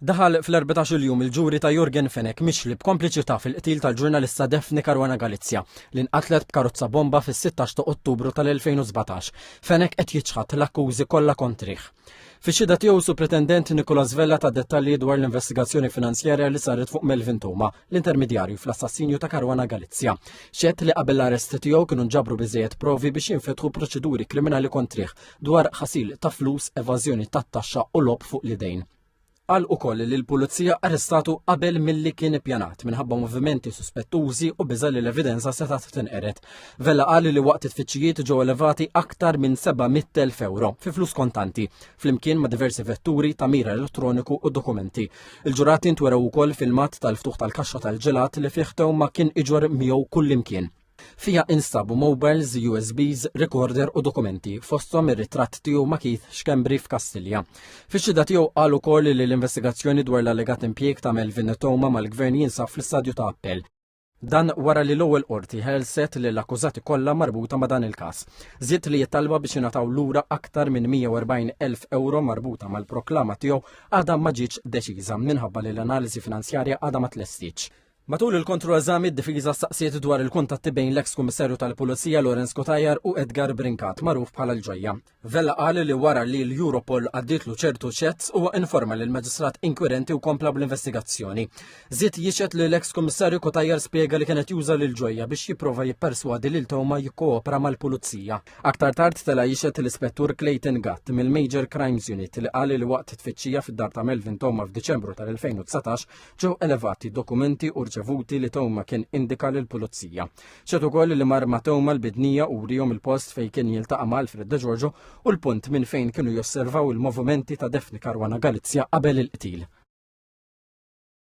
Daħal fl-14-il jum il-ġuri ta' Yorgen Fenech mixli b'kompliċità fil-qtil tal-ġurnalista Daphne Caruana Galizia li nqatlet b'karozza bomba fis-16 ta' Ottubru tal-2017. Fenech qed jiċħad l-akkużi kollha kontrih. Fix-xhieda tiegħu Supretendent Nicolas Vella ta dettalji dwar l-investigazzjoni finanzjarja li saret fuq Melvin Theuma, l-intermedjarju fl-assassinju ta' Caruana Galizia. Xehed li qabel l-arrest tiegħu kienu nġabru biżejjed provi biex jinfetħu proċeduri kriminali kontrih dwar ħasil ta' flus, evażjoni tat-taxxa u logħob fuq l-idejn. Qal ukoll li l-pulizija arrestatu qabel milli kien ippjanat minħabba movimenti suspettużi u biża' li l-evidenza setgħet tinqered. Vella qal li waqt it-tfittxijiet ġew elevati aktar minn 700,000 euro fi flus kontanti, flimkien ma' diversi vetturi, tagħmir elettroniku u dokumenti. Il-ġurati ntwerew ukoll filmat tal-ftuħ tal-kaxxa tal-ġelat li fih Theuma kien iġorr miegħu kullimkien. Fiha instabu mobiles, USBs, recorder u dokumenti, fosthom ir-ritratt tiegħu ma' Keith Schembri f'Kastilja. Fix-xhieda tiegħu qal ukoll li l-investigazzjoni dwar l-allegat impjieg ta' Melvin Theuma mal-Gvern jinsab fl-istadju ta' appell. Dan wara li l-ewwel qorti ħelset lill-akkużati kollha marbuta ma' dan il-każ. Żied li t-talba biex jingħataw lura aktar minn 140,000 euro marbuta mal-proklama tiegħu għadha ma ġietx deċiża minħabba li l-analiżi finanzjarja għadha ma tlestietx. Matul il-kontroeżami d-difiża staqsiet dwar il-kuntatti bejn l-eks Kummissarju tal-Pulizija Lawrence Cutajar u Edgar Brincat, magħruf bħala l-Ġojja. Vella qal li wara li l-Europol għaddietlu ċertu chats huwa informa lill-Maġistrat inkwirenti u kompla bl-investigazzjoni. Żied jixhed li l-eks Kummissarju Cutajar spjega li kien qed juża lil Ġojja biex jipprova jipperswadi lil Theuma jikkoopera mal-Pulizija. Aktar tard tela' jixhed l-Ispettur Clayton Gatt mill-Major Crimes Unit li qal li waqt tfittxija fid-dar ta' Melvin Theuma f'Diċembru tal-2019 ġew elevati dokumenti u rċevuti li Theuma kien indika lill-pulizija. Xehed ukoll li mar ma' Theuma l-Bidnija u wrihom il-post fejn kien jiltaqa' ma' Alfred De Giorgio u l-punt minn fejn kienu josservaw il-movimenti ta' Daphne Caruana Galizia qabel il-qtil.